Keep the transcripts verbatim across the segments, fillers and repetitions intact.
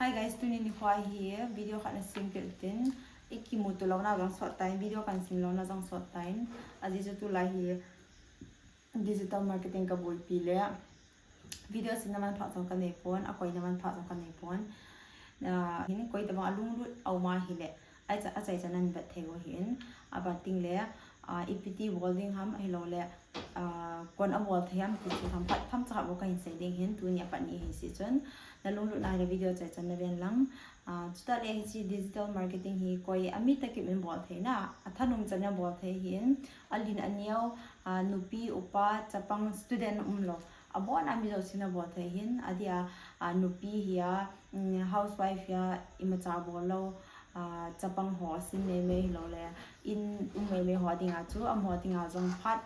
Hi guys, tuni nikho hi video khat na sem kit tin, ikimuto louna jong sot tan, video kan sem louna jong sot tan, ajeh chu tulai hi digital marketing ka boipi le video semna manpha jong ka nei pon, akoina manpha jong ka nei pon. Hin koi tabang alunglut a um ahile, achai chan nan vet thei u ahin, aban teng le, ipi ti bol ding ham ahilou le, kon abol thei ham ti chu themkhat themcha khat bou kahin sei ding ahin, tuni apat ni ahi jeh chun, nalunglut nahile video chai chan naven lang. Chuteng le hiche digital marketing hi koi ami tah in bol thei na, athanom chan in bol thei ahin, alen aneo, nupi, upa, chapang, student umlou, abon a mi jousen abol thei ahin, adeh a, nupi hia, housewife hia, imacha bol lou, chapang ho, sin meimei hilou le, in um meimei ho dinga chu, amaho dinga jong phat,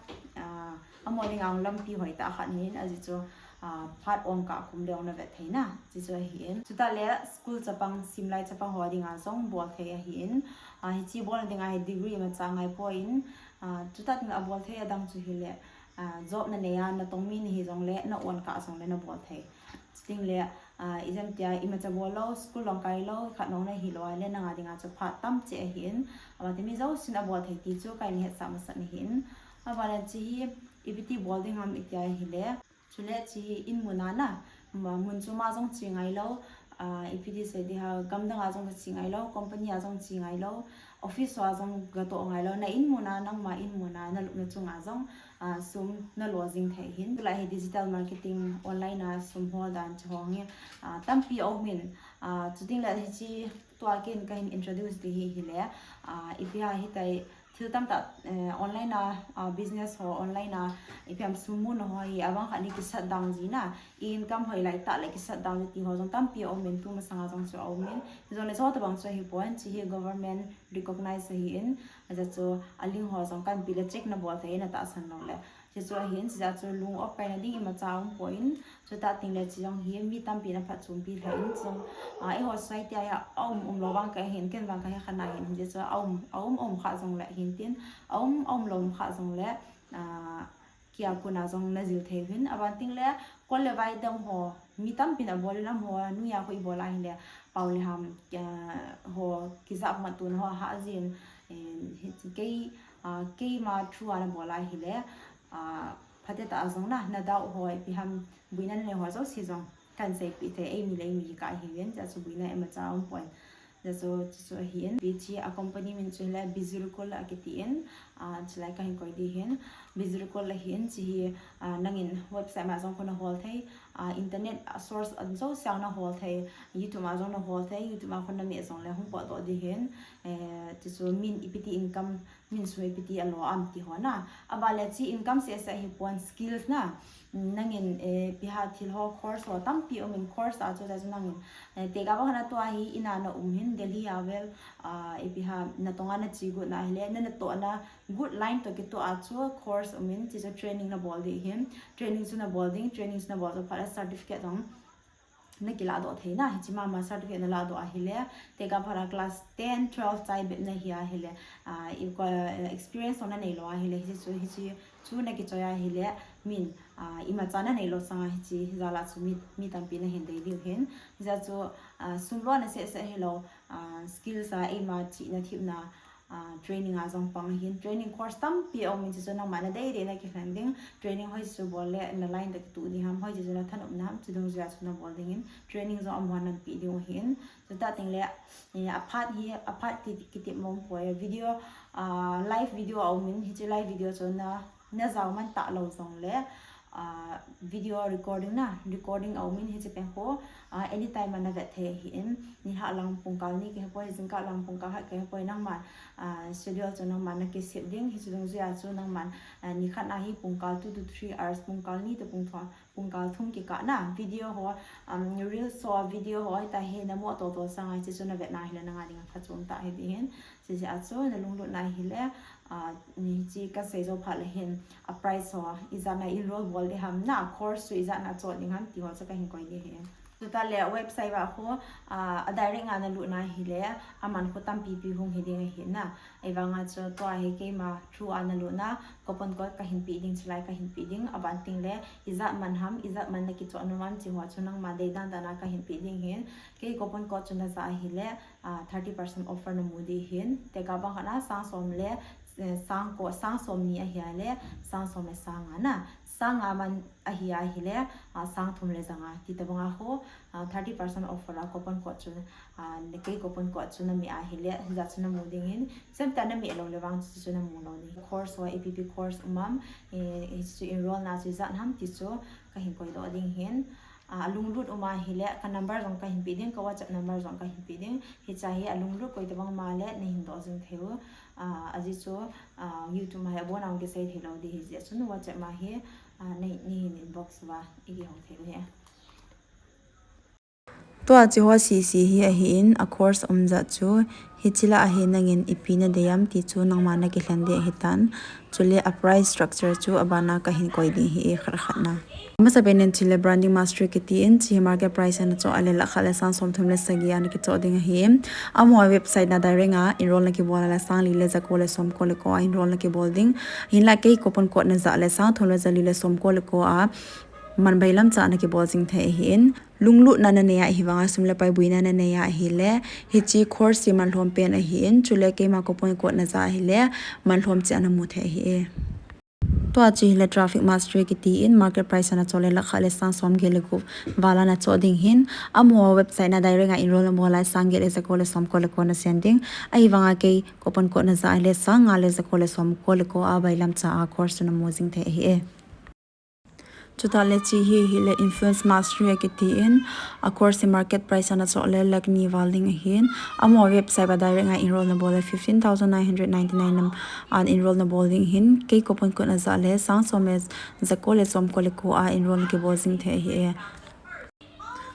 amaho dinga lampi hoitah khat ahin, ajeh chu phat ongkah kum le ong na vet thei na, hiche chu ahin. Chuteng le school chapang, simlai chapang ho dinga jong bol thei ahin, hiche bolna dinga hi degree imacha ngaipoi, chuteng le abol thei adang chu hile, job nanei a natong mi nahi jongle, na-on kah jongle nabol thei. Chuteng le, ijemtia imacha bol lou, school lamkai lou, khat nung nahilou ahile nanga dinga chu phat tam cheh ahin, aban teng mi jousen abol thei ti chu kahin hetsah masat ahin. Aban le hiche hi ipi ti bol ding ham iti ahile, chule hiche hi in mun a na, mun chom a jong che ngailou, ipi ti sei ding ham, gamdang a jong che ngailou, company a jong che ngailou, office a jong gatoh ngailou, na in mun a, nangma in mun a, nalupna chunga jong sum nalo jing thei ahin. Tulai hi digital marketing, online a sum hol dan chu hong hi tampi aumin, chuteng le hiche tua ken kahin introduce ding hi hile, ipi ham hitia thil tamtah, online a business ho, online a ipi ham sum muna ho hi abang khat ni kisat dang ji na, income hoilai tah le kisat dang ji ti ho jong tampi aumin, tumasanga jong chu aumin, hijongle chutabang chu ahipon, hiche hi government recognize ahin, ajeh chu a link ho jong kahin pe le check nabol thei in, atahsan lou le. Hiche chu ahin, hiche jeh chu lung-op kaina ding imacha aumpoi, chuteng le hiche jong hi mi tampin aphatchompi lheh in, chu eiho society a hi aum umlou vang kahin, ken vang kahi khat na hin, hiche chu aum, aum, aum kha jongle hin tin, aum, aumlou kha jongle, kia kona jong najil thei uvin, aban teng le kol le vai dang ho, mi tampin abol in, amaho noiya khu ibol ahile, pao le ham ho kijah matona ho ahah jin, kei, keima through a nabol ahile, phatechan jong na, nadoubt ho, ipi ham boina nanei ho jouse jong kahin seipeh thei, eimi le eimi kikah ahiuvin, hiche chu boina imacha aumpon. Hiche chu, hiche chu ahin, hiche a company min chu hile Bizurkul akitin, chulai kahin koi ding ahin, Bizurkul ahin, hiche hi nangin website ma jong khu nahol thei, internet source jouse a nahol thei, YouTube ma jong nahol thei, YouTube ma khu nameh jongle hung potdoh ding ahin, hiche chu min ipi ti income, min sum ipi ti alo am ti ho na. Aban le hiche income seh seh ahipon, skills na, nangin ipi ham thil ho, course ho tampi aumin, course a chu, chu nangin, tekah bang khat natoh a hi in a naum hin, Delhi a vel, ipi ham natonga nache got na ahile, na, natohna good line toh kitoh a chu course aumin, hiche chu training nabol ding ahin, training chu nabol ding, training chu nabol chu phat le certificate jong nakiladoh thei na, hiche mama certificate naladoh ahile, tekah phat a class ten, twelve chai bep nahi ahile, experience jong naneilou ahile, hiche chu, hiche chu nakichoi ahile, min, imacha naneilou sanga hiche jal a chu mi, mi tampi nahin dei diu ahin, hijeh chu, sum lona seh seh hilou, skills a eima chihna thepna, training a jong pang ahin, training course tampi aumin, hiche chu nangma nadei dei nakilhen ding, training hoiche chu bol le na line toh kitoh ding ham, hoiche chu nathanopna ham, hiche dungjuia chu nabol dingin, training jong amaho nanpeh diu ahin, chuteng le, aphat hi, aphat ti kitep mong poi, video, live video aumin, hiche live video chu na, najao man talou jongle, video recording na, recording aumin, hiche pen khu, anytime a navet thei ahin, nilhah lang pungkal ni kahepoi, jingkah lang pungkal khat kahepoi, nangma, schedule chu nangma nakisep ding, hiche dungjuia chu nangma, nikhat a hi pungkal two to three hours, pungkal ni toh pung thum, pungkal thum kikah na, video ho, reels ho, video ho, hitia hi namoh toto sanga hiche chu navet na hile nanga dinga phachom tah ahi ding ahin, hiche jeh a chu nalunglut na hile, hiche kasei jou phat le hin, a price ho, ijat na enroll bol ding ham na, course chu ijat na choh ding ham ti ho chu kahin koi ding ahi. Tuta le website va khu, ah, a direct nga na lut na hile, aman khu tampi pi hung hi ding ahi na. Ahivanga chu tua hi keima through a na lut na, coupon code kahin pe ding, chulai kahin pe ding, aban ting le, ijat man ham, ijat man na kichoh nom am chi ho chu nangma dei dan dan a kahin pe ding hin, kei coupon code chu na ja ahile, ah, thirty percent offer na mu ding hin, tekah bang khat na sang som le, eh, sang ko, sang som ni ahi a le, sang som le sang nga na, sang nga man ahi a hile, ah, sang thum le ja nga, ti tabang a khu, ah, thirty percent offer a coupon code chu, ah, na kei coupon code chu na meh ahile, hijat chu na mu ding hin, sem ta na meh lou le vang chu chu na mu lou ding. Course ho, A P P course um am, eh, hichu enroll na chu ijat ham ti chu kahin koi doh ding hin. Ah, a lunglut um ahile, ka number jong kahin pe ding, ka WhatsApp number jong kahin pe ding. Hiche hi a lunglut koi tabang ma le, na hin doh jing thei u. Ah, ajeh chu, ah, YouTube ma hi abon a hung kisei thei lou ding hijeh chun WhatsApp ma hi, ah, na, na hin inbox uva, i kihou thei u hi. Tua chu ho sisi hi ahi in, a course um jat chu, hiche lah a hi nangin ipi na dei am ti chu nangma na kilhen ding ahi tan. Chule a price structure chu abana kahin koi ding hi e khat khat na. Amasapen in chule branding mastery kiti in, chi market price a na choh a le lakh khat le sang som thum le sagi a na kichoh ding ahi. Amaho website na direct a enroll na kibol a le sang li le ja ko le som ko le ko a enroll na kibol ding. Hinla kei coupon code na ja le sang thum le ja li le som ko le ko a man bailam cha na kibol jing thei ahi in. Lunglut na na nei a hivanga sum le pai buina na nei a ahile, hiche course hi man lhom pen ahi in, chule keima coupon code na ja ahile, man lhom cha na mu thei ahi e. Tua chu hile traffic mastery kiti in, market price a na choh le lakh khat le sang som get le gup val a na choh ding hin, amaho website na direct a enroll na bol a sang get le ja ko le som ko le ko na sen ding. Ahivanga kei coupon code na ja ahile sang nga le ja ko le som ko le ko a bailam cha a course na mu jing thei ahi e. Chutah le chi hi, hile influence mastery a kiti in, a course hi market price a na choh le lakh ni val ding ahin, amaho website a direct a enroll na bol le fifteen thousand nine hundred ninety-nine nam an enroll na bol ding hin, kei coupon code na ja le sang som le ja ko le som ko le ko a enroll na kibol jing thei ahi e.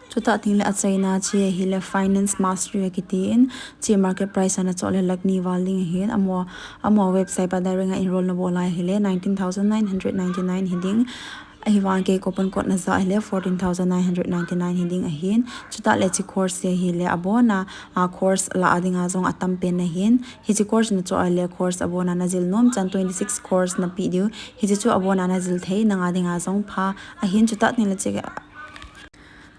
Chutah ting le achaina chi hile finance mastery a kiti in, chi market price a na choh le lakh ni val ding ahin, amaho, amaho website a direct a enroll na bol a hile nineteen thousand nine hundred ninety-nine hi ding. Ahivang kei coupon code na ja hile fourteen thousand nine hundred ninety-nine hi ding ahin. Chutah le chi course hi hile abon a, a course la a ding a jong atam pen ahin. Hiche course na choh a le course abon a na jil nom chan twenty-six course na pe diu. Hiche chu abon a na jil thei nanga ding a jong pha ahin. Chutah ting le chi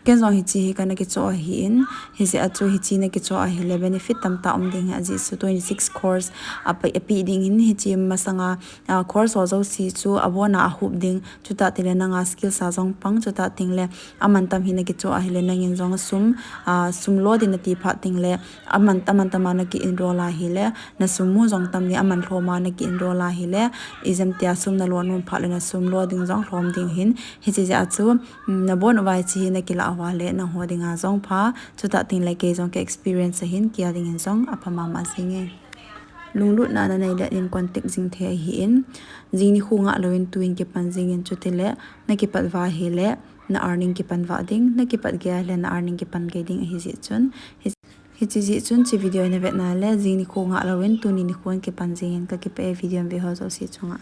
Ken jong hiche hi kana kichoh ahin, hijeh a chu hiche na kichoh ahile benefit tamtah um ding ahi, ajeh chu twenty-six course a pe, a pe ding hin hiche masanga, a, course ho jouse chu abon a ahup ding, chutah teng le nanga skills a jong pang, chutah teng le aman tam hi na kichoh ahile nangin jong sum, a, sum lo ding na ti phat teng le aman, aman tam a na ki enroll ahile, na sum mu jong tam ding, aman lhom a na ki enroll ahile, ijemtia sum na lo nom phat le na sum lo ding jong lhom ding hin, hiche jeh a chu, Na bon uva hiche hi na kilah uva le nangho dinga jong pha, chutah teng le kei jong ka experience ahin, kei a dingin jong apha mama jing e. Lunglutna na nei le nin contact jing thei ahin, jing nikho ngah louvin tuin kipan jingin, chutile na kipat uva ahile na earning kipan uva ding, na kipat gei ahile na earning kipan gei ding ahi jeh chun. Hi, hiche jeh chun hiche video na vetna le jing nikho ngah louvin tuni nikho in kipan jingin, ka kipah e video in ve ho jouse chunga.